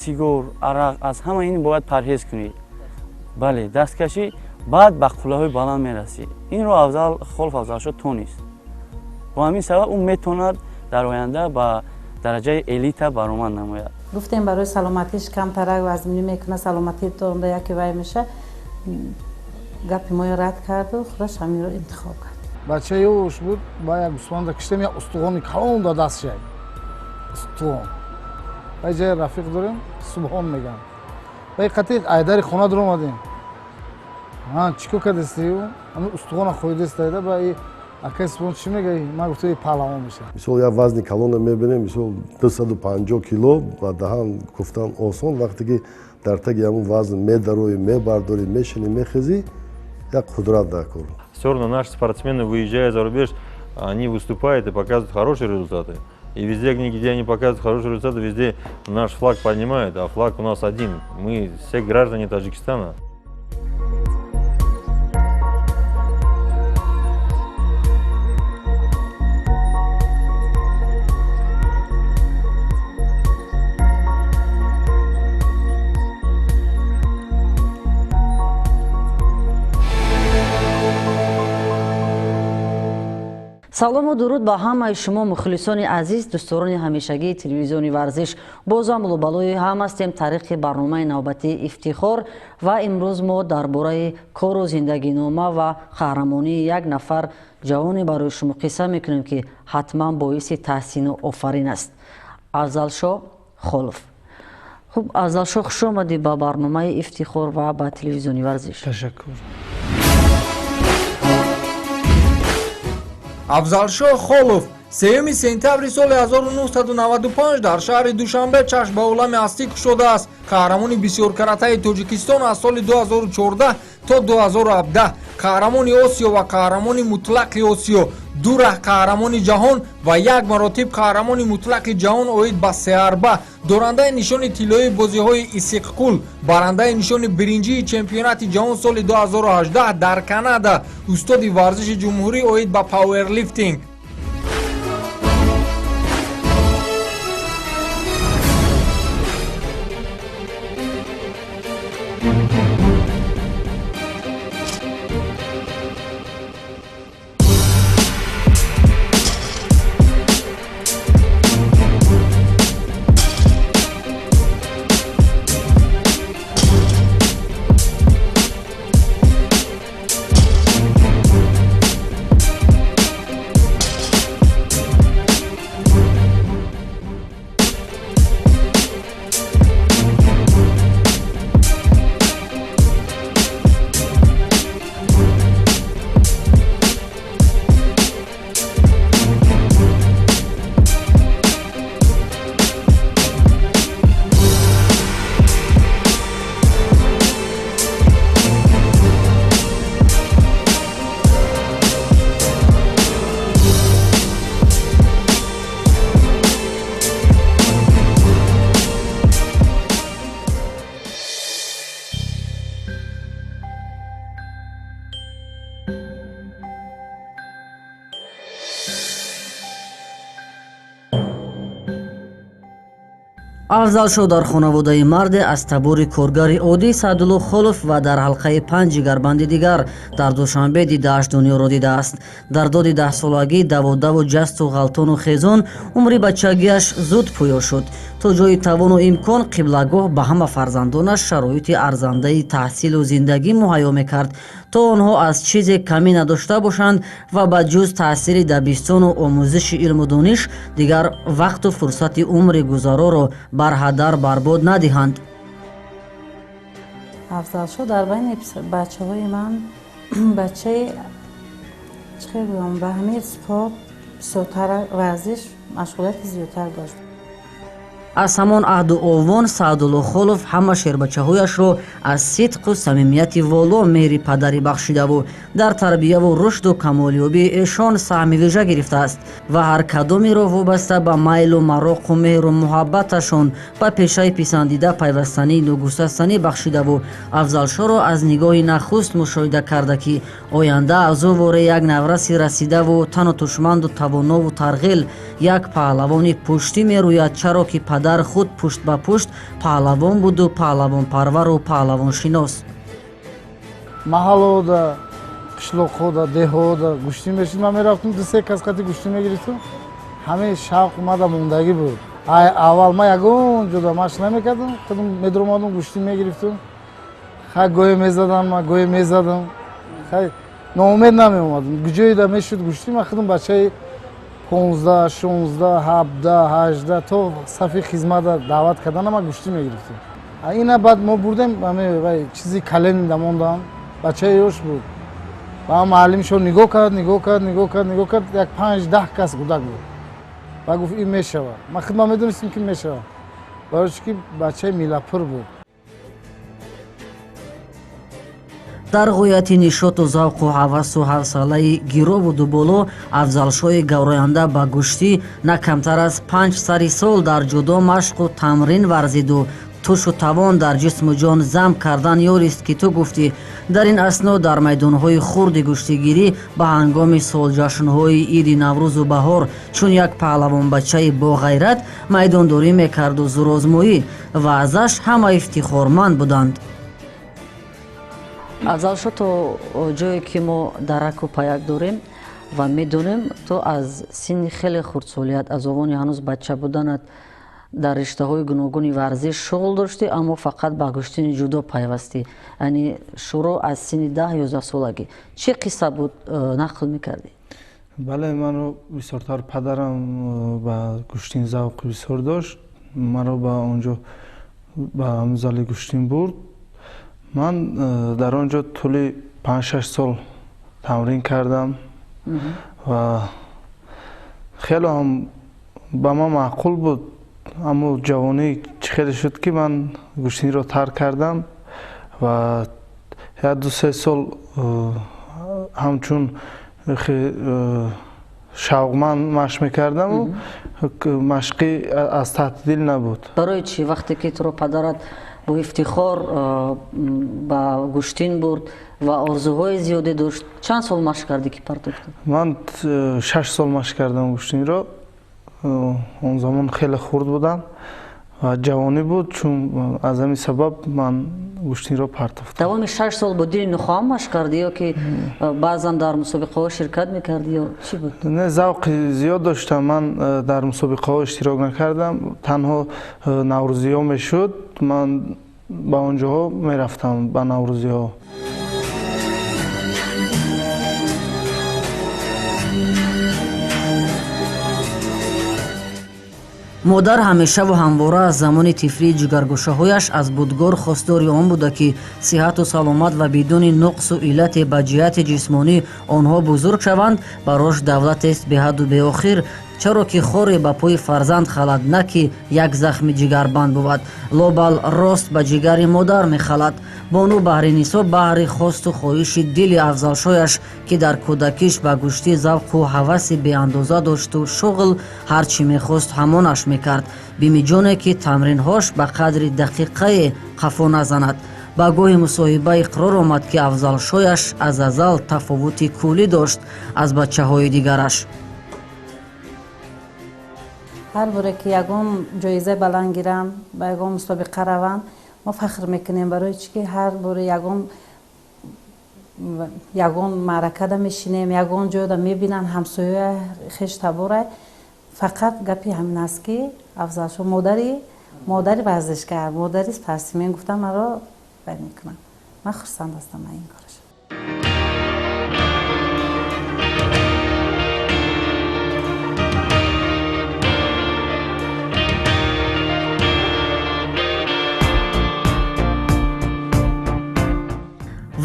Сигор, арақ, аз ҳама ин бояд парҳез кунӣ. Бале, даст кашӣ, баъд ба қуллаҳои баланд мерасӣ. Инро Афзал Холов Афзалшоҳ тонист. Бо ҳамин сабаб ӯ метавонад дар оянда ба дараҷаи элита баромад намояд. Гуфтем, барои саломатиш камтарак вазминӣ мекунад, саломатии тонда яке вай меша. Гапи моро рад карду худаш ҳаминро интихоб кард. Бача ёш буд, ба як гӯсфанда киштем, як устухони калон да даст шай. Устухон. Ба ҷای рафиқ дорем, Субҳон меган. Ба қати айдари хона дуромадем. Ҳа, чӣ кор кардасти? Ҳамин устухона хӯрдастайда ба акай Субҳон чӣ мегаи? Ман гуфта, паҳлавон меша. Мисол, як вазни калона мебинем, мисол 250 кило, ба даҳан гуфтан осон, вақте ки дар таги ҳамун вазн медароӣ, мебардорӣ, мешинӣ, мехезӣ, як қудрат дар кор. Все равно наши спортсмены, выезжая за рубеж, они выступают и показывают хорошие результаты. И везде, где они показывают хорошие результаты, везде наш флаг поднимают, а флаг у нас один. Мы все граждане Таджикистана. Салому дуруд ба ҳамаи шумо, мухлисони азиз, дӯстдорони ҳамешагии телевизиони Варзиш. Бозам лӯбалӯи ҳам ҳастем тариқи барномаи навбатии Ифтихор, ва имрӯз мо дар бораи кору зиндагинома ва қаҳрамонии як нафар ҷавоне барои шумо қисса мекунем, ки ҳатман боиси таҳсину офарин аст: Афзалшоҳ Холов. Хуб, Афзалшоҳ, хуш омадӣ ба барномаи Ифтихор ва ба телевизиони Варзиш. Ташаккур. Афзалшоҳ Холов 3 сентябри соли 1995 дар шаҳри Душанбе чашм ба олами ҳастӣ кушодааст. Қаҳрамони бисёркаратаи Тоҷикистон аз соли 2014 то 2017, қаҳрамони Осиё ва қаҳрамони мутлақи Осиё, ду раҳ қаҳрамони ҷаҳон ва як маротиб қаҳрамони мутлақи ҷаҳон оид ба сеарба, дорандаи нишони тиллоии бозиҳои Иссиқкул, барандаи нишони биринҷии чемпионати ҷаҳон соли 2018 дар Канада, устоди варзиши ҷумҳурӣ оид ба пауэрлифтинг. Афзалшоҳ дар хонаводаи марде аз табори коргари оддӣ Саъдулло Холов ва дар ҳалқаи панҷ ҷигарбанди дигар дар Душанбе дидааш дунёро дидааст. Дар доди 10-солагӣ даводаву ҷасту ғалтону хезон умри бачагиаш зуд пӯё шуд. То ҷои тавону имкон қиблагоҳ ба ҳама фарзандонаш шароити арзандаи таҳсилу зиндагӣ муҳайё мекард, то онҳо аз чизе камӣ надошта бошанд ва ба ҷуз таъсири дабистону омӯзиши илму дониш дигар вақту фурсати умри гузароро барҳадар барбод надиҳанд. Афзалшоҳ дар байни бачаҳои ман бачаи чӣ хел гӯям, ба ҳамаи спорт бисёртар, варзиш машғулияти зиёдтар дошт. Аз ҳамон аҳду овон Саъдулло Холов ҳама шербачаҳояшро аз сидқу самимияти воло меҳри падарӣ бахшидаву дар тарбияву рушду камолёбии эшон саҳми вижа гирифтааст ва ҳар кадомеро вобаста ба майлу мароқу меҳру муҳаббаташон ба пешаи писандида пайвастанӣ нугусастанӣ бахшидаву Афзалшоҳро аз нигоҳи нахуст мушоҳида карда, ки оянда аз ӯ воре як навраси расидаву тану тушманду тавонову тарғел, як паҳлавони пуштӣ мерӯяд, чаро ки падар худ пушт ба пушт паҳлавон буду паҳлавонпарвару паҳлавоншинос. Маҳаллода, қишлоқҳода, деҳода гӯштӣ мешуд. Ман мерафтам, ду се кас қати гӯштӣ мегирифтам. Ҳамаи шавқ мада мондагӣ буд. Аввал ман ягон ҷода машқ намекардам, худам медуромадам, гӯштӣ мегирифтам. Хай гоҳе мезадам, ман гоҳе мезадам. Хай ноумед намеомадам. Ҷоеда мешуд гӯштӣ, ман худам бачаи 15, 16, 17, 18 то сафи хизмата даъват кардана ман гӯштӣ мегирифтам. Ина баъд мо бурдем, чизи калени дамондам, бачаи ёш буд. Ва муаллимшон нигоҳ кард, нигоҳ кард, нигоҳ кард, нигоҳ кард, як 5-10 кас кӯдак буд. Ва гуфт ин мешавад. Ман худман медонистам ки мешавад. Барои чӣ ки бачаи милапур буд. Дар ғояти нишоту завқу ҳавасу ҳавсалаи гирову дуболо Афзалшоҳи гавроянда ба гӯштӣ на камтар аз 5 сари сол дар ҷудо машқу тамрин варзиду тушу тавон дар ҷисму ҷон зам кардан ёрист, ки ту гуфтӣ. Дар ин асно дар майдонҳои хурди гӯштигирӣ ба ҳангоми солҷашнҳои иди Наврӯзу баҳор чун як паҳлавонбачаи боғайрат майдондорӣ мекарду зурозмоӣ ва азаш ҳама ифтихорманд буданд. Афзалшоҳ, то ҷое ки мо дараку паяк дорем ва медонем, ту аз синни хеле хурдсолият, аз овони ҳанӯз бача буданат дар риштаҳои гуногуни варзиш шуғл доштӣ, аммо фақат ба гӯштини ҷудо пайвастӣ, яъне шурӯъ аз синни 10-11 солагӣ. Чӣ қисса буд, нақл мекардӣ? Бале, маро бисёртар падарам ба гӯштин завқи бисёр дошт. Маро ба он ҷо ба зали гӯштин бурд. Ман дар он ҷо тӯли 5-6 сол тамрин кардам ва хеле ҳам ба ман маъқул буд. Аммо ҷавонӣ чӣ хеле шуд, ки ман гӯштиниро тарк кардам ва 1-2-3 сол ҳамчун шавқманд машқ мекардаму машқӣ аз таҳти дил набуд. Барои чӣ вақте ки туро падарат бо ифтихор ба гӯштин бурд ва орзуҳои зиёде дошт, чанд сол машқ кардӣ ки партофтӣ? Ман 6 сол машқ кардам гӯштинро. Он замон хеле хурд будам ва ҷавонӣ буд, чун аз ҳамин сабаб ман гӯштинро партофтам. Давоми 6 сол бо дили нухоҳам машқ кардӣ ё ки баъзан дар мусобиқаҳо ширкат мекардӣ ё чӣ буд? Не, завқи зиёд доштам. Ман дар мусобиқаҳо иштирок накардам, танҳо наврӯзиҳо мешуд, ман ба он ҷоҳо мерафтам, ба наврӯзиҳо. Модар ҳамешаву ҳамвора аз замони тифлии ҷигаргӯшаҳояш аз будгор хостдори он буда, ки сиҳату саломат ва бидуни нуқсу иллате ба ҷиҳати ҷисмонӣ онҳо бузург шаванд, барош давлатест беҳаду беохир, чаро ки хоре ба пои фарзанд халад, на ки як захми ҷигарбанд бувад, лобал рост ба ҷигари модар мехалад. Бону Баҳринисо баҳри хосту хоҳиши дили Афзалшояш, ки дар кӯдакиш ба гӯштӣ завқу ҳаваси беандоза дошту шуғл ҳар чӣ мехост ҳамонаш мекард, бимиҷоне ки тамринҳош ба қадри дақиқае қафо назанад. Ба гоҳи мусоҳиба иқрор омад, ки Афзалшояш аз азал тафовути куллӣ дошт аз бачаҳои дигараш. Ҳар боре ки ягон ҷоизаи баланд гиранд, ба ягон мусобиқа раванд, мо фахр мекунем, барои чӣ ки ҳар боре ягон маъракада мешинем, ягон ҷойда мебинанд ҳамсояи хеш табора, фақат гапи ҳамин аст, ки Афзалшо модари варзишгар, модари спортсмен гуфтан маро бай мекунанд. Ман хурсанд ҳастам аз ин кораш.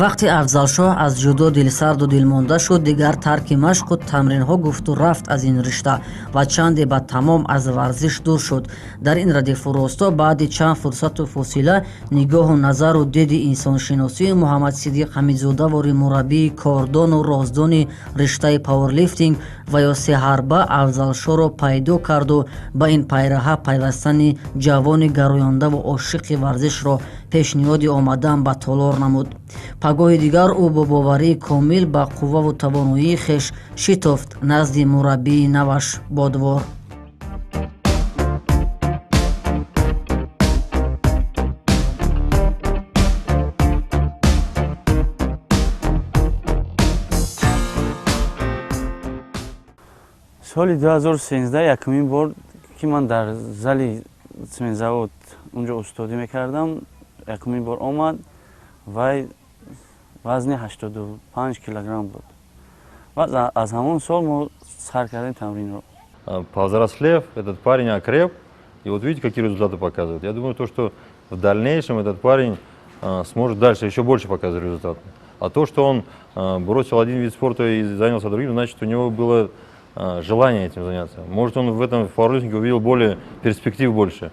Вақте Афзалшоҳ аз ҷудо дилсарду дилмонда шуд, дигар тарки машқу тамринҳо гуфту рафт аз ин ришта ва чанде ба тамом аз варзиш дур шуд. Дар ин радифу росто баъди чанд фурсату фосила нигоҳу назару диди инсоншиносии Муҳаммадсидиқ Ҳамидзодавори мураббии кордону роздони риштаи пауэрлифтинг ва ё сеҳарба Афзалшоҳро пайдо карду ба ин пайраҳа пайвастани ҷавони гарояндаву ошиқи варзишро пешниҳоди омадан ба толор намуд. Пагоҳи дигар ӯ бо боварии комил ба қувваву тавоноии хеш шитофт назди мураббии наваш бодвор. Соли 2013 якумин бор ки ман дар зали цементзавод унҷо устодӣ мекардам, якумин бор омад, вай вазни 85 килограмм буд. Ва аз ҳамон сол мо сар кардем тамринро. Повзрослев, этот парень окреп, и вот видите, какие результаты показывает. Я думаю, то, что в дальнейшем этот парень сможет дальше еще больше показывать результаты. А то, что он бросил один вид спорта и занялся другим, значит, у него было желание этим заняться. Может, он в этом пауэрлифтинге увидел более перспектив больше.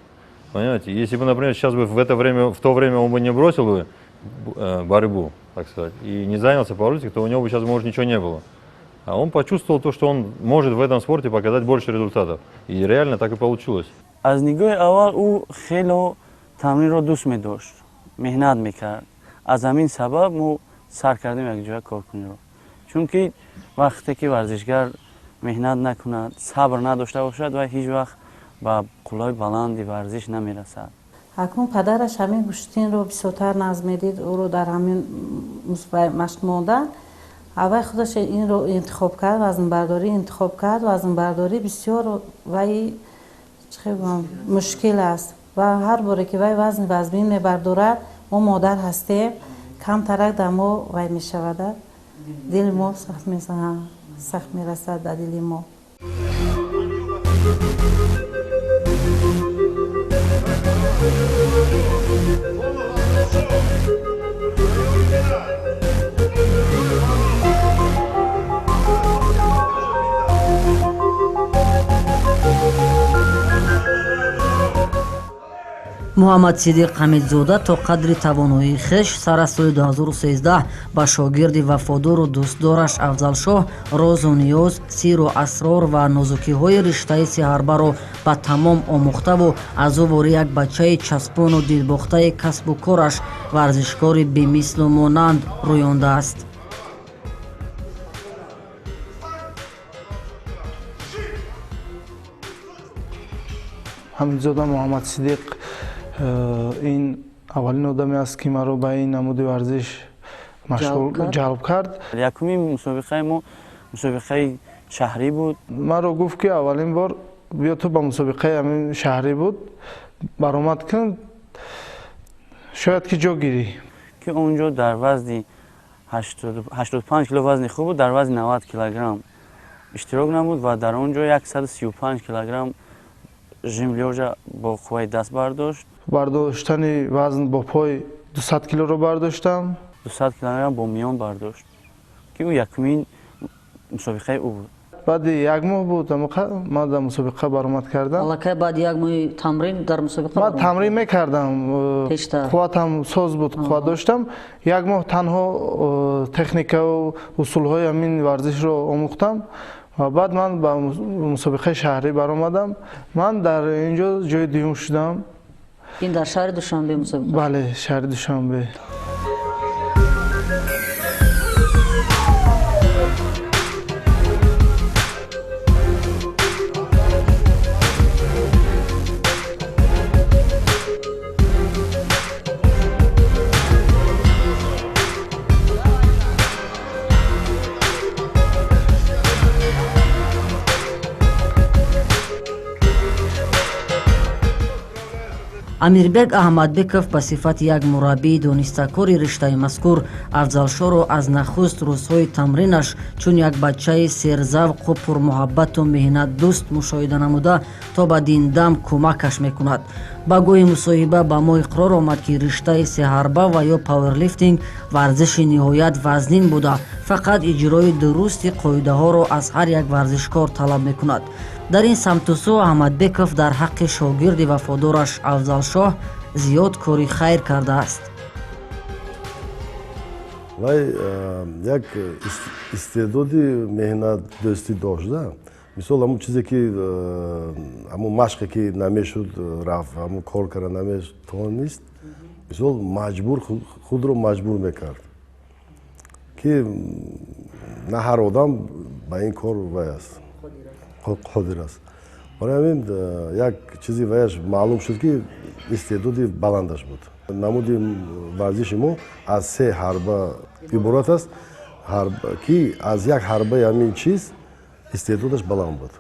Понимаете? Если бы, например, сейчас бы в это время, в то время он бы не бросил бы борьбу, так сказать, и не занялся пауэрлифтингом, то у него бы сейчас, может, ничего не было. А он почувствовал то, что он может в этом спорте показать больше результатов. И реально так и получилось. Аз нигоҳи аввал ӯ хело тамринро дӯст медошт, меҳнат мекард. Аз ҳамин сабаб мо сар кардем якҷоя коркуниро. Чунки вақте ки варзишгар меҳнат накунад, сабр надошта бошад, вай ҳеҷ вақт ба қуллаҳои баланди варзиш намерасад. Акнун падараш ҳамин гӯштинро бисёртар назм медид, ӯро дар ҳамин машқ монда. Аввай худаш инро интихоб кард, вазнбардорӣ интихоб кард. Вазнбардорӣ бисёр вай мушкил аст ва ҳар боре ки вай вазни вазмин мебардорад, мо модар ҳастем, камтарак дар мо вай мешавад, дили мо сахт мерасад дар дили мо. Муҳаммад Сидиқ Ҳамидзода то қадри тавоноии хеш сар аз соли 2013 ба шогирди вафодору дӯстдораш Афзалшоҳ розу ниёз, сиру асрор ва нозукиҳои риштаи сеҳарбаро ба тамом омӯхтаву аз ӯ вори як бачаи часпону дилбохтаи касбу кораш варзишкори бемислу монанд рӯёндааст. Ҳамидзода Муҳаммад Сидиқ ин аввалин одаме аст, ки маро ба ин намуди варзиш ҷалб кард. Якумин мусобиқаи мо мусобиқаи шаҳрӣ буд. Маро гуфт, ки аввалин бор биё ту ба мусобиқаи ҳамин шаҳрӣ буд баромад кун, шояд ки ҷо гирӣ. Ки онҷо дар вазни 85 кило вазни хуб буд, дар вазни 90 килограмм иштирок намуд ва дар он ҷо 135 килограмм жим лёжа бо қувваи даст бардошт. Бардоштани вазн бо пой 200 килоро бардоштам. 200 килограмм бо миён бардошт, ки ӯ якумин мусобиқаи ӯ буд. Баъди як моҳ буд, ман дар мусобиқа баромад кардам. Аллакай баъди як моҳи тамрин дар мусобиқа? Ман тамрин мекардам, қувватам соз буд, қувват доштам. Як моҳ танҳо техникаву усулҳои ҳамин варзишро омӯхтам. Ва баъд ман ба мусобиқаи шаҳрӣ баромадам. Ман дар ин ҷо ҷои дуюм шудам. Ин дар шаҳри Душанбе мусобиқа? Бале, шаҳри Душанбе. Амирбек Аҳмадбеков ба сифати як мураббии донистакори риштаи мазкур Афзалшоҳро аз нахуст рӯзҳои тамринаш чун як бачаи серзавқу пурмуҳаббату меҳнатдӯст мушоҳида намуда то ба диндам кӯмакаш мекунад. Ба гӯҳи мусоҳиба ба мо иқрор омад, ки риштаи сеҳарба ва ё пауэрлифтинг варзиши ниҳоят вазнин буда, фақат иҷрои дурусти қоидаҳоро аз ҳар як варзишкор талаб мекунад. Дар ин самту сӯ Аҳмадбеков дар ҳаққи шогирди вафодораш Афзалшоҳ зиёд кори хайр кардааст. Вай як истеъдоди меҳнатдӯстӣ дошта. Мисол, ҳамун чизе ки ҳамун машқе ки намешуд рафт, ҳамун кор карда наметавонист, мисол маҷбур худро маҷбур мекард, ки на ҳар одам ба ин кор вай аст, қодир аст. Барои ҳамин як чизи ваяш маълум шуд, ки истеъдоди баландаш буд. Намуди варзиши мо аз се ҳарба иборат аст, ки аз як ҳарбаи ҳамин чиз истеъдодаш баланд буд.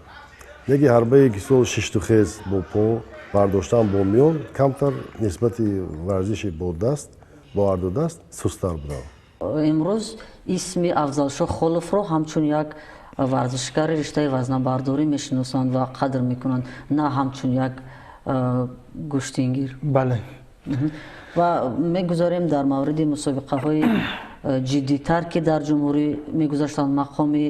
Неки ҳарбае ки сол шиштухез бо по бардоштан бо миён камтар нисбати варзиши бо даст, бо ҳарду даст сусттар будам. Имрӯз исми Афзалшоҳ Холовро ҳамчун як варзишгари риштаи вазнабардорӣ мешиносанд ва қадр мекунанд, на ҳамчун як гӯштингир. Бале. Ва мегузорем дар мавриди мусобиқаҳои ҷиддитар, ки дар ҷумҳурӣ мегузаштанд, мақоми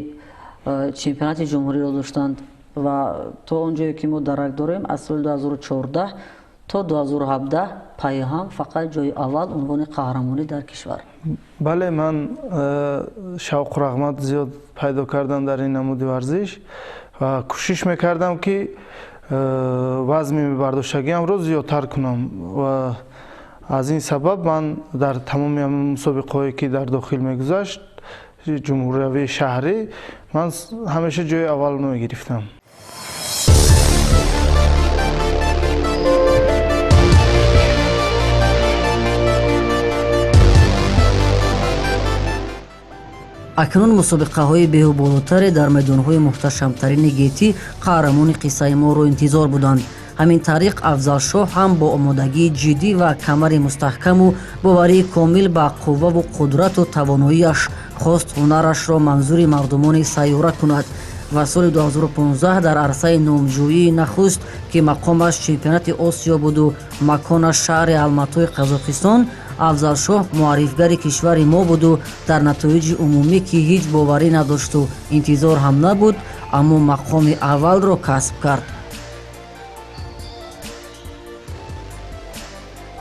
чемпионати ҷумҳуриро доштанд ва то он ҷое ки мо дарак дорем, аз соли 2014 то 2017 пайҳам фақат ҷои аввал, унвони қаҳрамонӣ дар кишвар. Бале, ман шавқу рағмат зиёд пайдо кардам дар ин намуди варзиш ва кӯшиш мекардам, ки вазми мебардоштагиамро зиёдтар кунам ва аз ин сабаб ман дар тамоми мусобиқаҳое, ки дар дохил мегузашт, ҷумҳуриявии, шаҳрӣ, ман ҳамеша ҷои аввал мегирифтам. Акнун мусобиқаҳои беҳуболотаре дар майдонҳои муҳташамтарини гетӣ қаҳрамони қиссаи моро интизор буданд. Ҳамин тариқ, Афзалшоҳ ҳам бо омодагии ҷиддӣ ва камари мустаҳкаму боварии комил ба қувваву қудрату тавоноияш хост ҳунарашро манзури мардумони сайёра кунад ва соли 2015 дар арсаи номҷӯии нахуст, ки мақомаш чемпионати Осиё буду маконаш шаҳри Алматои Қазоқистон, Афзалшоҳ муаррифгари кишвари мо буду дар натоиҷи умумӣ, ки ҳеҷ боварӣ надошту интизор ҳам набуд, аммо мақоми аввалро касб кард.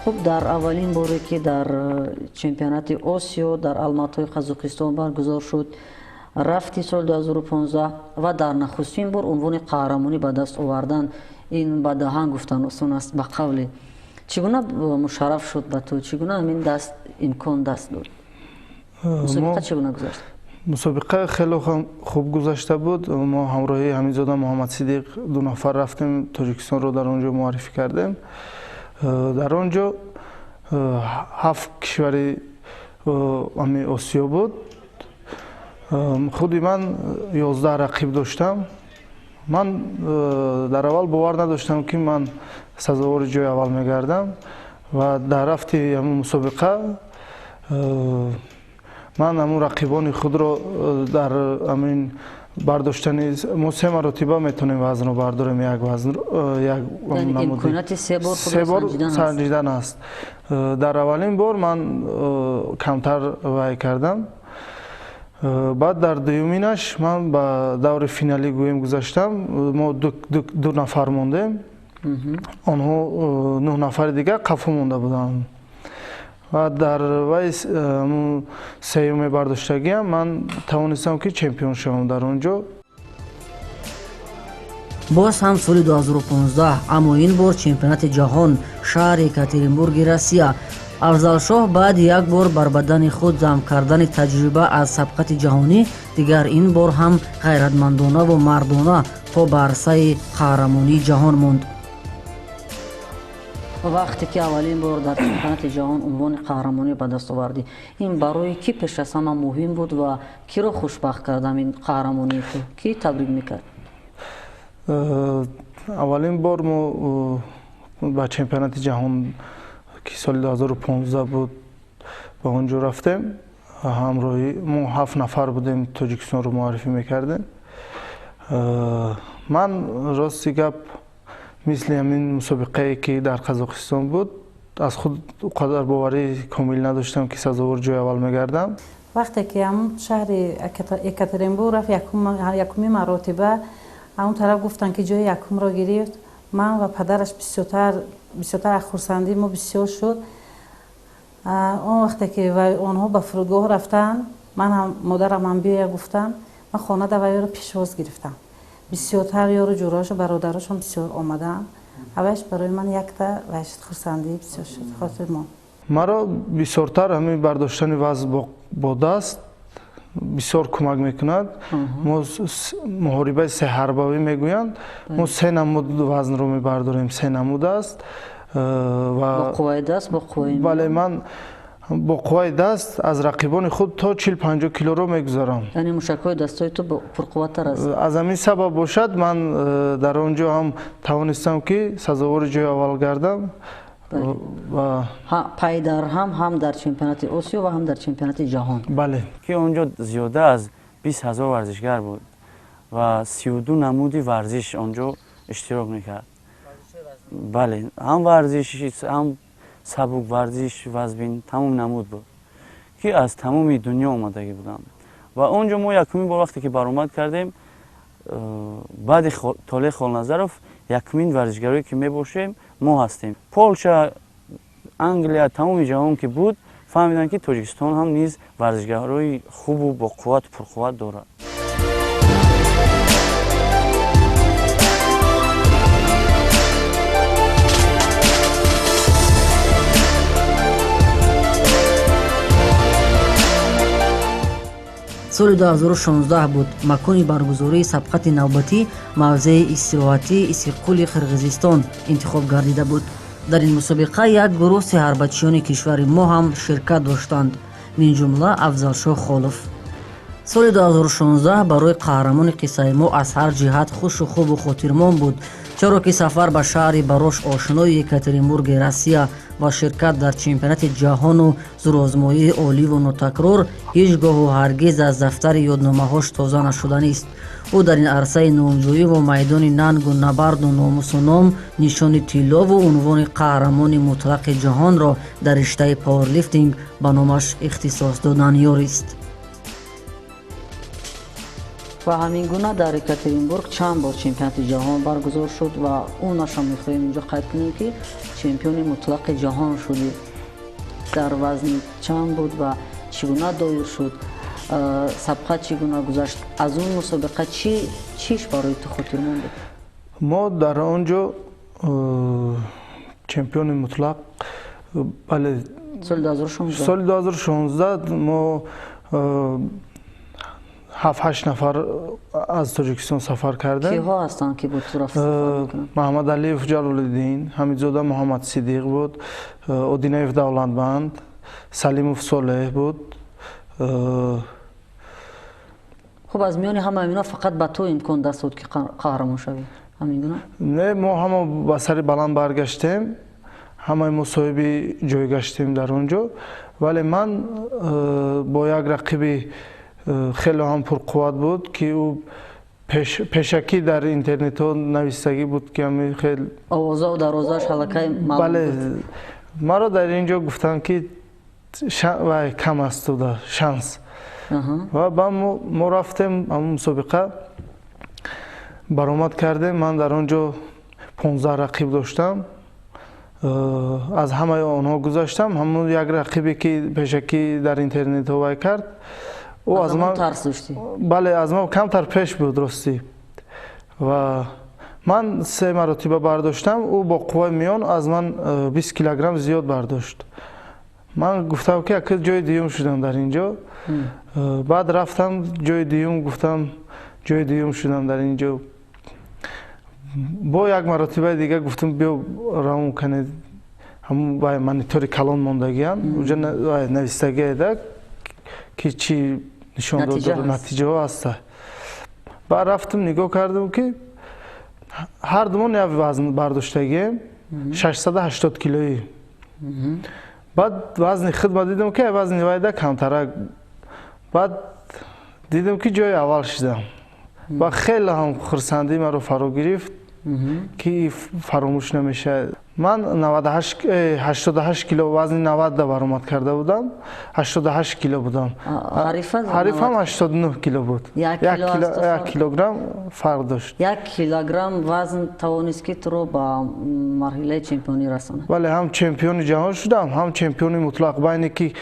Хуб, дар аввалин боре, ки дар чемпионати Осиё дар Алматои Қазоқистон баргузор шуд, рафти соли 2015 ва дар нахустин бор унвони қаҳрамонӣ ба даст овардан, ин ба даҳан гуфтан осон аст. Ба қавле, чӣ гуна мушарраф шуд ба ту, чӣ гуна ҳамин даст имкон даст дод? Мусобиқа чӣ гуна гузашт? Мусобиқа хеле хуб гузашта буд. Мо ҳамроҳи Ҳамидзода Муҳаммадсидиқ ду нафар рафтем, Тоҷикистонро дар он ҷо муаррифӣ кардем. Дар он ҷо ҳафт кишвари ҳами Осиё буд. Худи ман 11 рақиб доштам. Ман дар аввал бовар надоштам, ки ман сазовори ҷои аввал мегардам ва дар рафти ҳамун мусобиқа ман ҳамун рақибони худро дар ҳамин бардоштани, мо се маротиба метавонем вазнро бардорем, як вазн, як имконияти се бор санҷидан аст. Дар аввалин бор ман камтар вай кардам, баъд дар дуюминаш ман ба даври финалӣ гӯем гузаштам. Мо ду нафар мондем, онҳо нӯҳ нафари дигар қафо монда буданд ва дар вай сеюме бардоштагиам ман тавонистам, ки чемпион шавам дар он ҷо. Боз ҳам соли 2015, аммо ин бор чемпионати ҷаҳон, шаҳри Екатеринбурги Россия. Афзалшоҳ баъди як бор бар бадани худ зам кардани таҷриба аз сабқати ҷаҳонӣ, дигар ин бор ҳам ғайратмандонаву мардона по ба арсаи қаҳрамонии ҷаҳон монд. Вақте ки аввалин бор дар чемпионати ҷаҳон унвони қаҳрамонӣ ба даст овардӣ, ин барои кӣ пеш аз ҳама муҳим буд ва киро хушбахт кард ҳамин қаҳрамонии ту? Кӣ табрик мекард? Аввалин бор мо ба чемпионати ҷаҳон, ки соли 2015 буд, ба он ҷо рафтем. Ҳамроҳи мо ҳафт нафар будем, Тоҷикистонро муаррифӣ мекардем. Ман, рости гап, мисли ҳамин мусобиқае, ки дар Қазоқистон буд, аз худ он қадар боварии комил надоштам, ки сазовори ҷои аввал мегардам. Вақте ки ҳамун шаҳри Екатеринбург рафт, якуми маротиба ҳамун тараф гуфтанд, ки ҷои якумро гирифт, ман ва падараш бисёртар аз хурсандӣ мо бисёр шуд. Он вақте ки онҳо ба фурудгоҳ рафтанд, ман ҳам, модарам ҳам биёя гуфтам, ман хона да вайёро пешвоз гирифтам. Бисёртар ёру ҷӯраошу бародарошон бисёр омаданд. Аввалш барои ман якта вайшуд, хурсандӣ бисёр шуд, хотир монд. Маро бисёртар ҳамин бардоштани вазн бо даст бисёр кӯмак мекунад. Мо муҳорибаи сеҳарбавӣ мегӯянд, мо се намуд вазнро мебардорем, се намуд аст. Ва қувваи даст, бо қувваи Бале, ман Бо қувваи даст аз рақибони худ то 40-50 килоро мегузарам. Яъне мушакҳои дастҳои ту пурқувваттар аст. Аз ҳамин сабаб бошад, ман дар он ҷо ҳам тавонистам, ки сазовори ҷои аввал гардам. Пайдарҳам ҳам дар чемпионати Осиё ва ҳам дар чемпионати ҷаҳон. Бале. Ки он ҷо зиёда аз 20 ҳазор варзишгар буд ва 32 намуди варзиш он ҷо иштирок мекард. Бале, ҳам варзиш, ҳам сабук варзиш, вазбин, тамом намуд буд, ки аз тамоми дунё омадагӣ буданд. Ва он ҷо мо якумин бор вақте ки баромад кардем, баъди Толеъ Холназаров якумин варзишгарое ки мебошем мо ҳастем. Полша, Англия, тамоми ҷаҳон ки буд, фаҳмиданд, ки Тоҷикистон ҳам низ варзишгарои хубу бо қуввату пурқувват дорад. Соли 2016 буд. Макони баргузории сабқати навбатӣ мавзеи истироҳатии Иссиқкули Қирғизистон интихоб гардида буд. Дар ин мусобиқа як гурӯҳ сеҳарбачиёни кишвари мо ҳам ширкат доштанд, мин ҷумла Афзалшоҳ Холов. Соли 2016 барои қаҳрамони қиссаи мо аз ҳар ҷиҳат хушу хубу хотирмон буд, чаро ки сафар ба шаҳри барош ошинои Екатеринбурги Россия ва ширкат дар чемпионати ҷаҳону зурозмоии оливу нотакрор ҳеҷ гоҳу ҳаргиз аз дафтари ёдномаҳош тоза нашуданист. Ӯ дар ин арсаи номҷӯиву майдони нангу набарду номусу ном нишони тиллову унвони қаҳрамони мутлақи ҷаҳонро дар риштаи пауэрлифтинг ба номаш ихтисос додан ёрист. Ва ҳамин гуна дар Екатеринбург чанд бор чемпионати ҷаҳон баргузор шуд ва ӯнаша мехоҳем инҷо қайд кунем, ки чемпиони мутлақи ҷаҳон шудӣ. Дар вазни чанд буд ва чӣ гуна доир шуд? Сабқат чӣ гуна гузашт? Аз он мусобиқа чиш барои ту хотирмон буд? Мо дар он ҷо чемпиони мутлақ, бале, соли 2016. Соли 2016 мо 7-8 нафар аз Тоҷикистон сафар кардем. Киҳо ҳастанд, ки бо ту рафт сафар мекунанд? Маҳмад Алиев Ҷалолиддин, Ҳамидзода Муҳаммад Сидиқ буд, Одинаев Давлатбанд, Салимов Солеҳ буд. Хуб, аз миёни ҳама инҳо фақат ба ту имкон даст дод, ки қаҳрамон шавӣ, ҳамин гуна? Не, мо ҳама ба сари баланд баргаштем, ҳамаи мо соҳиби ҷой гаштем дар он ҷо, вале ман бо як рақиби хеле ҳам пурқувват буд, ки ӯ пешакӣ дар интернетҳо навистагӣ буд, ки ҳамин хел овозаву дарозааш ҳалакай маълум. Бале, маро дар ин ҷо гуфтанд, ки вай кам аст туда шанс. Ва ба мо рафтем ҳамон мусобиқа баромад кардем. Ман дар он ҷо 15 рақиб доштам, аз ҳамаи онҳо гузаштам. Ҳамон як рақибе, ки пешакӣ дар интернетҳо вай кард, ӯ аз ман тарс доштӣ? Бале, аз ман камтар пеш буд ростӣ. Ва ман 3 маротиба бардоштам, ӯ бо қувваи миён аз ман 20 килограмм зиёд бардошт. Ман гуфтам, ки ака ҷои дуюм шудам дар ин ҷо. Баъд рафтам ҷои дуюм, гуфтам ҷои дуюм шудам дар ин ҷо. Бо як маротибаи дига гуфтам, биё равон кунед, ҳамон вай монитори калон мондагиам, уҷа навистагиеда, ки чӣ нишон дод, натиҷаҳо ҳаста. Баъд рафтам нигоҳ кардам, ки ҳар думон як вазн бардоштагием, 680 килоӣ. Баъд вазни худма дидам, ки вазни вайда камтарак. Баъд дидам, ки ҷои аввал шудам ва хеле ҳам хурсандӣ маро фаро гирифт, ки фаромӯш намешавад. Ман 88 кило вазни 90 баромад карда будам, 88 кило будам. Ҳарифам 89 кило буд. 1 килограмм фарқ дошт. 1 килограмм вазн тавонист, ки туро ба марҳилаи чемпионӣ расонад. Бале, ҳам чемпиони ҷаҳон шудам, ҳам чемпиони мутлақ. Байне ки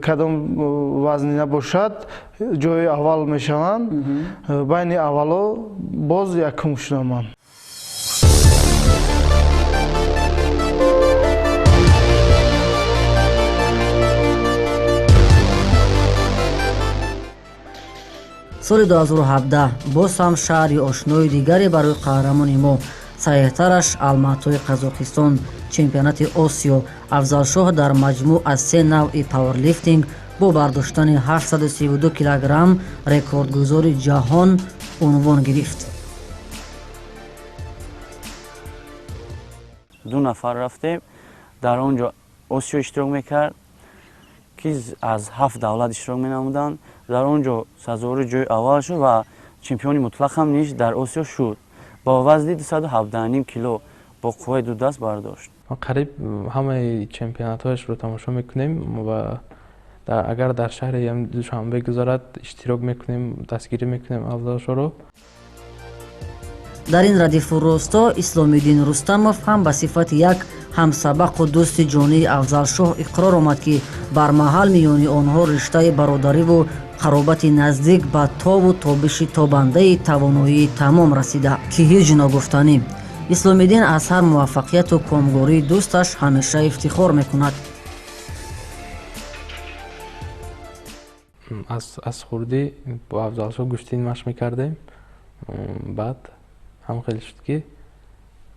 кадом вазни набошад, ҷои аввал мешаванд. Байни аввало боз якум шудам ман. Соли 2017 боз ҳам шаҳри ошнои дигаре барои қаҳрамони мо, саҳеҳтараш Алматои Қазоқистон, чемпионати Осиё. Афзалшоҳ дар маҷмӯъ аз се навъи пауэрлифтинг бо бардоштани 832 килограмм рекордгузори ҷаҳон унвон гирифт. Ду нафар рафтем, дар он ҷо Осиё иштирок мекард, ки аз 7 давлат иштирок менамуданд. Дар он ҷо сазовори ҷои аввал шуд ва чемпиони мутлақ ҳам низ дар Осиё шуд. Бо вазни 217,5 кило бо қувваи ду даст бардошт. Мо қариб ҳамаи чемпионатҳояшро тамошо мекунем ва агар дар шаҳри Душанбе гузарад, иштирок мекунем, дастгирӣ мекунем Афзалшоҳро. Дар ин радифу росто Исломиддин Рустамов ҳам ба сифати як ҳамсабақу дӯсти ҷонии Афзалшоҳ иқрор омад, ки бар маҳал миёни онҳо риштаи бародариву қаробати наздик ба тобу тобиши тобандаи тавоноии тамом расида, ки ҳеҷ ногуфтанӣ. Исломиддин аз ҳар муваффақияту комгории дӯсташ ҳамеша ифтихор мекунад. Аз хурдӣ бо Афзалшоҳ гӯштин машқ мекардем. Баъд ҳам хеле шуд, ки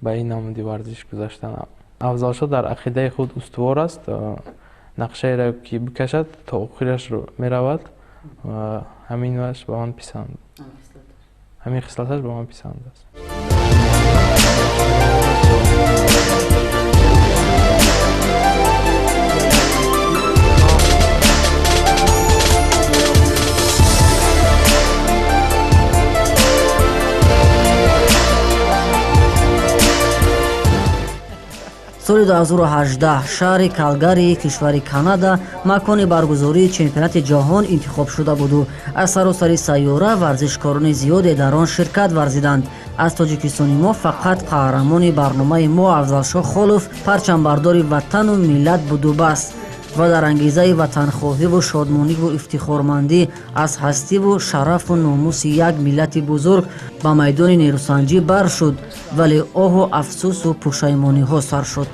ба ин намуди варзиш гузаштан. Афзалшоҳ дар ақидаи худ устувор аст, нақшаеро ки бикашад то охирашро меравад ва ҳаминаш ба ман писанд, ҳамин хислаташ ба ман писанд аст. Соли 2018 шаҳри Калгарии кишвари Канада макони баргузории чемпионати ҷаҳон интихоб шуда буду аз саросари сайёра варзишкорони зиёде дар он ширкат варзиданд. Аз тоҷикистони мо фақат қаҳрамони барномаи мо Афзалшоҳ Холов парчамбардори ватану миллат буду бас ва дар ангезаи ватанхоҳиву шодмониву ифтихормандӣ аз ҳастиву шарафу номуси як миллати бузург ба майдони нерӯсанҷӣ бар шуд, вале оҳу афсӯсу пушаймониҳо сар шуд.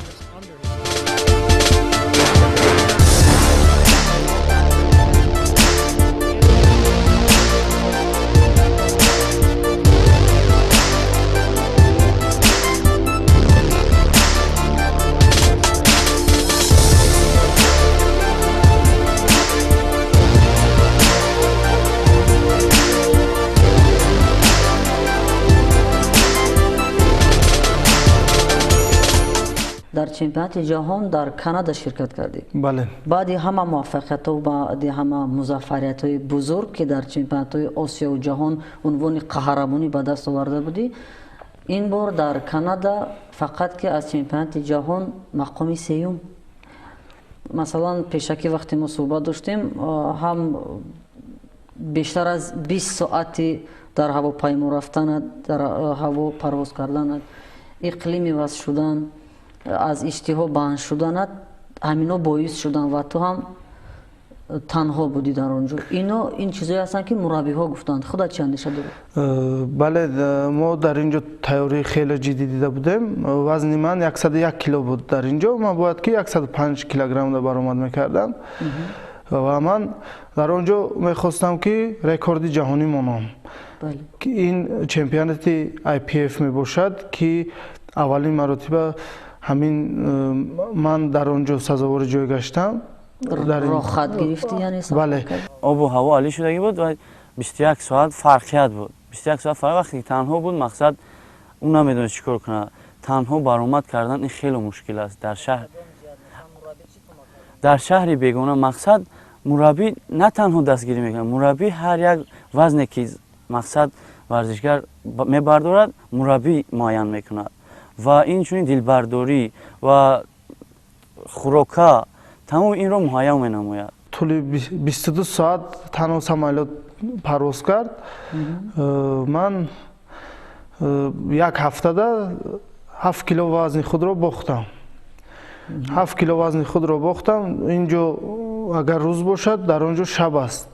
Дар чемпионати ҷаҳон дар Канада ширкат кардӣ. Бале. Баъди ҳама муваффақиятҳо, баъди ҳама музаффариятҳои бузург, ки дар чемпионатҳои Осиёву ҷаҳон унвони қаҳрамонӣ ба даст оварда будӣ, ин бор дар Канада фақат ки аз чемпионати ҷаҳон мақоми сеюм. Масалан, пешакӣ вақте мо суҳбат доштем, ҳам бештар аз 20 соати дар ҳавопаймо рафтанат, дар ҳаво парвоз карданат, иқлим иваз шудан, аз иштиҳо банд шуданат, ҳамино боис шуданд ва ту ҳам танҳо будӣ дар он ҷо. Ино ин чизое ҳастанд, ки мураббиҳо гуфтанд. Худат чӣ андеша дорӣ? Бале, мо дар ин ҷо тайёрии хеле ҷиддӣ дида будем. Вазни ман 101 кило буд дар ин ҷо. Ман бояд ки 105 килограммда баромад мекардам ва ман дар он ҷо мехостам, ки рекорди ҷаҳонӣ монам. Ин чемпионати IPF мебошад, ки аввалин маротиба ҳамин ман дар он ҷо сазовори ҷой гаштам. Рохат гирифтӣ, яъне? Бале. Обу ҳаво олӣ шудагӣ буд ва 21 соат фарқият буд. 21 соат фарқ. Вақте ки танҳо буд, мақсад ӯ намедонист чӣ кор кунад. Танҳо баромад кардан ин хеле мушкил аст дар шаҳр. Дар шаҳри бегона мақсад мураббӣ на танҳо дастгирӣ мекунад, мураббӣ ҳар як вазне ки мақсад варзишгар мебардорад, мураббӣ муайян мекунад. Ва инчунин дилбардорӣ ва хӯрока тамоми инро муҳайё менамояд. Тӯли 22 соат танҳо самолёт парвоз кард. Ман як ҳафтада 7 кило вазни худро бохтам. 7 кило вазни худро бохтам. Инҷо агар рӯз бошад, дар он ҷо шаб аст.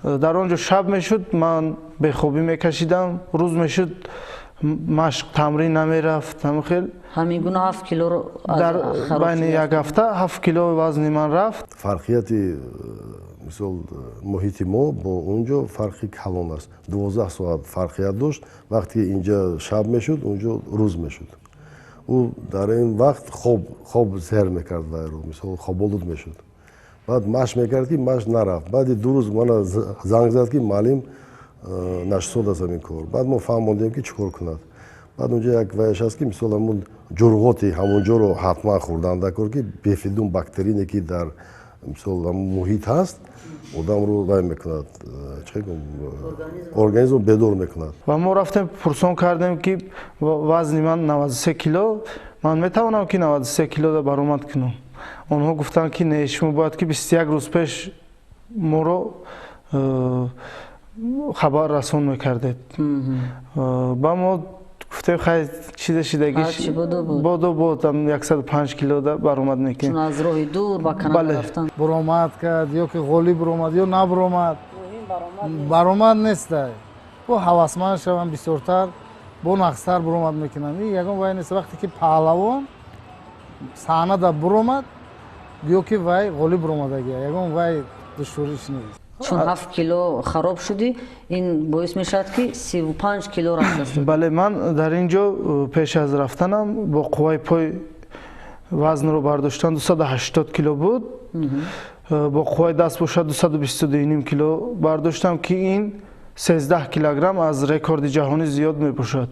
Дар он ҷо шаб мешуд, ман бехобӣ мекашидам, рӯз мешуд, машқ тамрин намерафт. Ҳамин хел ҳамин гуна 7 килоро дар байни як ҳафта 7 кило вазни ман рафт. Фарқияти мисол муҳити мо бо он ҷо фарқи калон аст. 12 соат фарқият дошт. Вақте ки инҷа шаб мешуд, он ҷо рӯз мешуд. Ӯ дар ин вақт хоб сер мекард вайро, мисол хоболуд мешуд. Баъд машқ мекард, ки машқ нарафт. Баъди 2 рӯз мана занг зад, ки муаллим, нашсод аст ҳамин кор. Баъд мо фаҳмондем, ки чӣ кор кунад. Баъд унҷа як ваяш аст, ки мисол ҳамун ҷурғоти ҳамунҷоро ҳатман хӯрдан даркор, ки бефидум бактерине, ки дар мисол ҳамун муҳит ҳаст, одамро вай мекунад, чӣ гум, организм бедор мекунад. Ва мо рафтем, пурсон кардем, ки вазни ман 93 кило, ман метавонам, ки 93 килода баромад кунам. Онҳо гуфтанд, ки не, шумо бояд, ки 21 рӯз пеш моро хабар расон мекардед. Ба мо гуфтем, хай, чизе шидагиш бодо буд, 105 килода баромад мекунем. Чун аз роҳи дур ба Канада рафтан. Баромад кард, ё ки ғолиб баромад, ё набаромад. Баромад нестай. Бо ҳавасманд шавам бисёртар, бо нақстар баромад мекунам. Ин ягон вай нест. Вақте ки паҳлавон саҳнада баромад, гӯё ки вай ғолиб баромадагия. Ягон вай душвориш нест. Чун 7 кило хароб шудӣ, ин боис мешавад, ки 35 кило рафта. Бале, ман дар ин ҷо пеш аз рафтанам бо қувваи пой вазнро бардоштан 280 кило буд, бо қувваи даст бошад 222,5 кило бардоштам, ки ин 13 килограмм аз рекорди ҷаҳонӣ зиёд мебошад.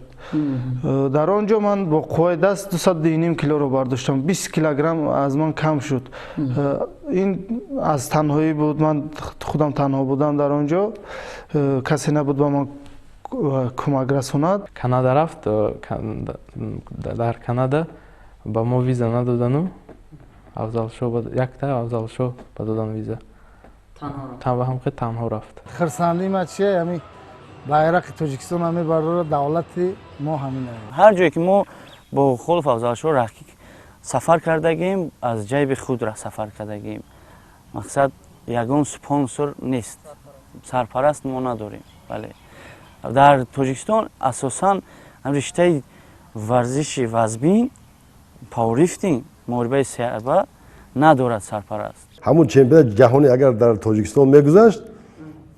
Дар он ҷо ман бо қувваи даст 202,5 килоро бардоштам, 20 килограмм аз ман кам шуд. Ин аз танҳоӣ буд, ман худам танҳо будам дар он ҷо, касе набуд ба ман кӯмак расонад. Канада рафт, дар Канада ба мо виза надодану Афзалшо якта Афзалшо ба додан виза. Ҳамхе танҳо рафт. Хурсандии ма чие? Ҳамин байрақи Тоҷикистон ҳами бардора, давлати мо ҳамин. Ҳар ҷое ки мо бо Холов Афзалшо сафар кардагем, аз ҷайби худ сафар кардагем. Мақсад ягон спонсор нест, сарпараст мо надорем. Бале, дар Тоҷикистон асосан риштаи варзиши вазбин, пауэрлифтинг, муҳорибаи сеарба надорад сарпараст. Ҳамун чемпионати ҷаҳонӣ агар дар Тоҷикистон мегузашт,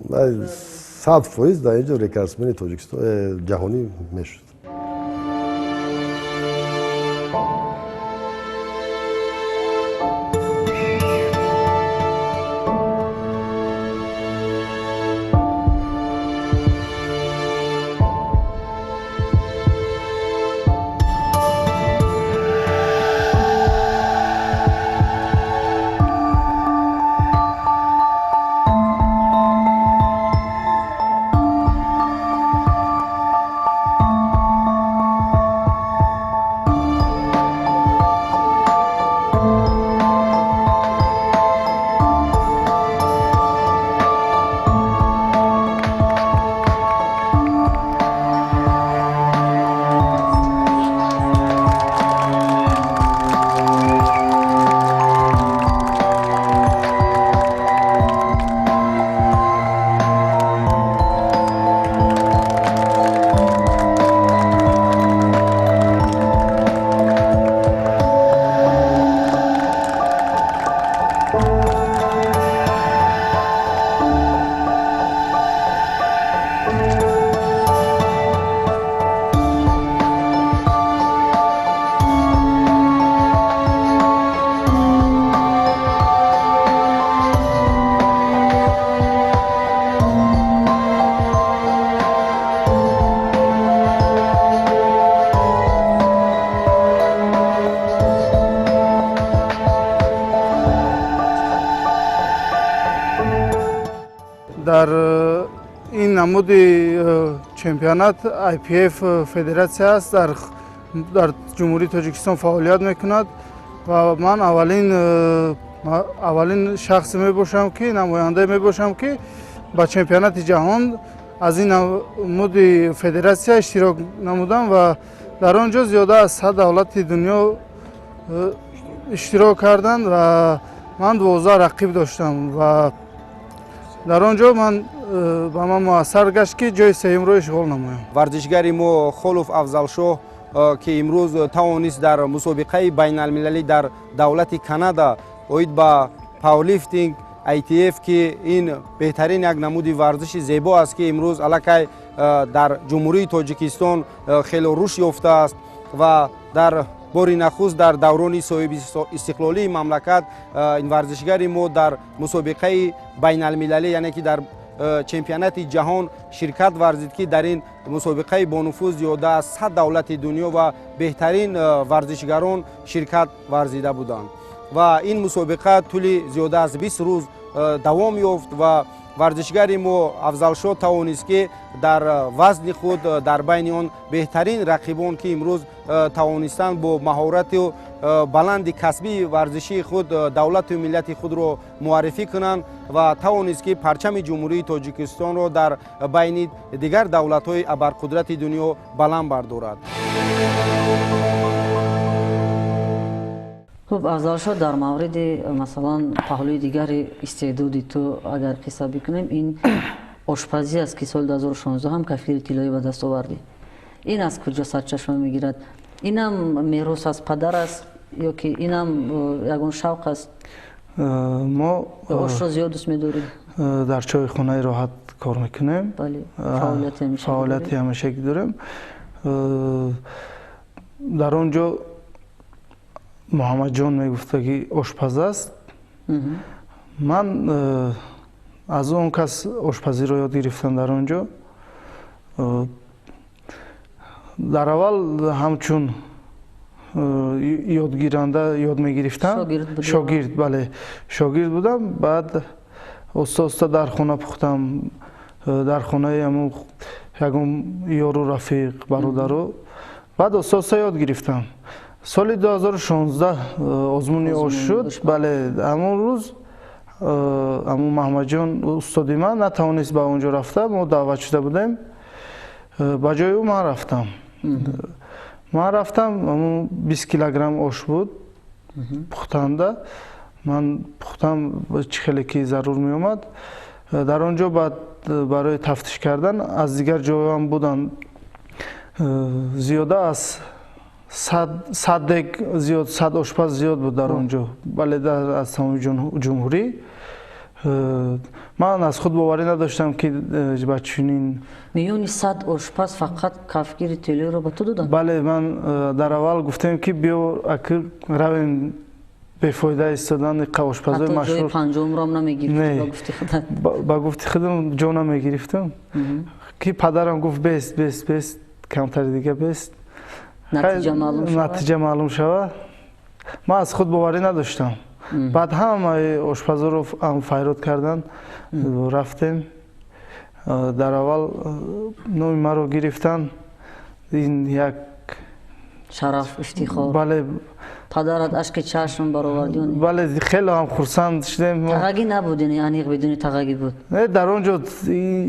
100% дар инҷо рекордсмени Тоҷикистон ҷаҳонӣ мешуд. Дар ин намуди чемпионат IPF федератсия аст, дар Ҷумҳурии Тоҷикистон фаъолият мекунад ва ман аввалин шахсе мебошам, ки намояндае мебошам, ки ба чемпионати ҷаҳон аз ин намуди федератсия иштирок намудам ва дар он ҷо зиёда аз 100 давлати дунё иштирок карданд ва ман 12 рақиб доштам ва дар он ҷо ман ба ман муассар гашт, ки ҷои сеюмро ишғол намоям. Варзишгари мо Холов Афзалшоҳ, ки имрӯз тавонист дар мусобиқаи байналмилалӣ дар давлати Канада оид ба пауэрлифтинг ITF, ки ин беҳтарин як намуди варзиши зебо аст, ки имрӯз аллакай дар Ҷумҳурии Тоҷикистон хело рушд ёфтааст ва дар Бори нахуст дар даврони соҳиби истиқлолии мамлакат ин варзишгари мо дар мусобиқаи байналмилалӣ, яъне ки дар чемпионати ҷаҳон ширкат варзид, ки дар ин мусобиқаи бонуфуз зиёда аз 100 давлати дунё ва беҳтарин варзишгарон ширкат варзида буданд. Ва ин мусобиқа тӯли зиёда аз 20 рӯз давом ёфт ва варзишгари мо Афзалшоҳ тавонист, ки дар вазни худ дар байни он беҳтарин рақибон, ки имрӯз тавонистанд бо маҳорату баланди касбии варзишии худ давлату миллати худро муаррифӣ кунанд ва тавонист, ки парчами Ҷумҳурии Тоҷикистонро дар байни дигар давлатҳои абарқудрати дунё баланд бардорад. Хуб, Афзалшоҳ, дар мавриди масалан паҳлӯи дигари истеъдоди ту агар қисса бикунем, ин ошпазӣ аст, ки соли 2016 ҳам кафгири тиллоӣ ба даст овардӣ. Ин аз куҷо сарчашма мегирад? Инам мерос аз падар аст ё ки инам ягон шавқ аст? Мо ошро зиёд дӯст медорем. Дар чойхонаи роҳат кор мекунем. Фаъолияти ҳамешагӣ дорем. Дар он ҷо Муҳаммадҷон мегуфта, ки ошпаз аст. Ман аз он кас ошпазиро ёд гирифтам дар он ҷо. Дар аввал ҳамчун ёдгиранда ёд мегирифтам. Шогирд, бале, шогирд будам. Баъд оста оста дар хона пухтам. Дар хонаи ҳамун ягон ёру рафиқ, бародаро. Баъд оста оста ёд гирифтам. Соли 2016 озмуни ош шуд. Бале, ҳамон рӯз ҳамун Маҳмадҷон устоди ман натавонист ба он ҷо рафта, мо даъват шуда будем. Ба ҷои ӯ ман рафтам. Ман рафтам, ҳамун 20 килограмм ош буд пухтанда. Ман пухтам чӣ хеле ки зарур меомад. Дар он ҷо баъд барои тафтиш кардан аз дигар ҷойҳоам буданд зиёда аз 100 дег зиёд, 100 ошпаз зиёд буд дар он ҷо. Бале, аз тамоми ҷумҳурӣ. Ман аз худ боварӣ надоштам, ки ба чунин миёни 100 ошпаз фақат кафгири тиллоиро ба ту доданд. Бале, ман дар аввал гуфтем, ки биё акр равем, бефоида истодан ошпазои машҳур. Ҳатто ҷои панҷумро ҳам намегирифтӣ ба гуфти худат? Ба гуфти худам ҷо намегирифтам, ки падарам гуфт бест, бест, бест, камтари дига бест. Натиҷа маълум шавад. Ман аз худ боварӣ надоштам. Баъд ҳамаи ошпазоро файрод карданд, рафтем. Дар аввал номи маро гирифтанд. Ин як шараф, ифтихор. Бале. Падарат ашки чашм баровард? Бале, хеле ҳам хурсанд шудем. Тағагӣ набуд, аниқ бидуни тағагӣ буд? Не, дар он ҷо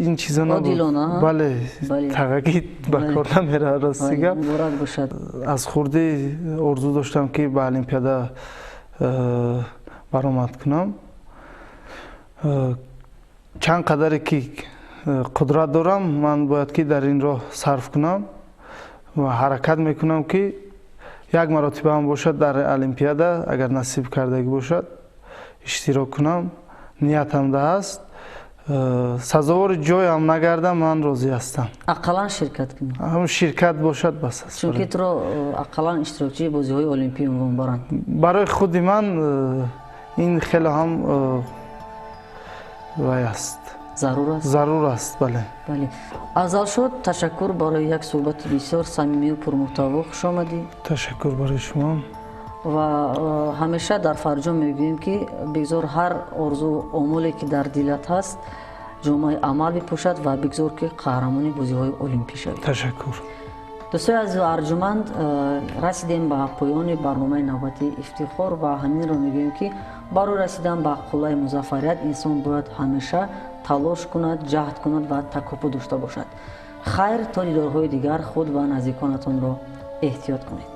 ин чизо набуд. Одилона? Бале, тағагӣ ба кор намерад, рости гап. Муборак бошад. Аз хурдӣ орзу доштам, ки ба Олимпиада баромад кунам. Чанд қадаре ки қудрат дорам, ман бояд ки дар ин роҳ сарф кунам ва ҳаракат мекунам, ки як маротиба ҳам бошад дар Олимпиада, агар насиб кардагӣ бошад, иштирок кунам. Ниятам да ҳаст. Сазовори ҷойам нагардам, ман розӣ ҳастам. Ақаллан ширкат кунӣ? Ҳамун ширкат бошад, бас аст. Чунки туро ақаллан иштирокчии бозиҳои олимпӣ унвон баранд. Барои худи ман ин хеле ҳам вай аст. Зарур аст? Зарур аст, бале. Бале. Афзалшоҳ, ташаккур барои як суҳбати бисёр самимию пурмуҳтаво. Хуш омадӣ. Ташаккур барои шумо. Ва ҳамеша дар фарҷом мегӯем, ки бигзор ҳар орзу омоле, ки дар дилат ҳаст, ҷомаи амал бипӯшад ва бигзор, ки қаҳрамони бозиҳои олимпӣ шавӣ. Ташаккур. Дӯстои азизу арҷуманд, расидем ба поёни барномаи навбатии Ифтихор ва ҳаминро мегӯем, ки барои расидан ба қуллаи музаффарият инсон бояд ҳамеша талош кунад, ҷаҳд кунад ва такопӯ дошта бошад. Хайр, то дидорҳои дигар худ ва наздиконатонро эҳтиёт кунед.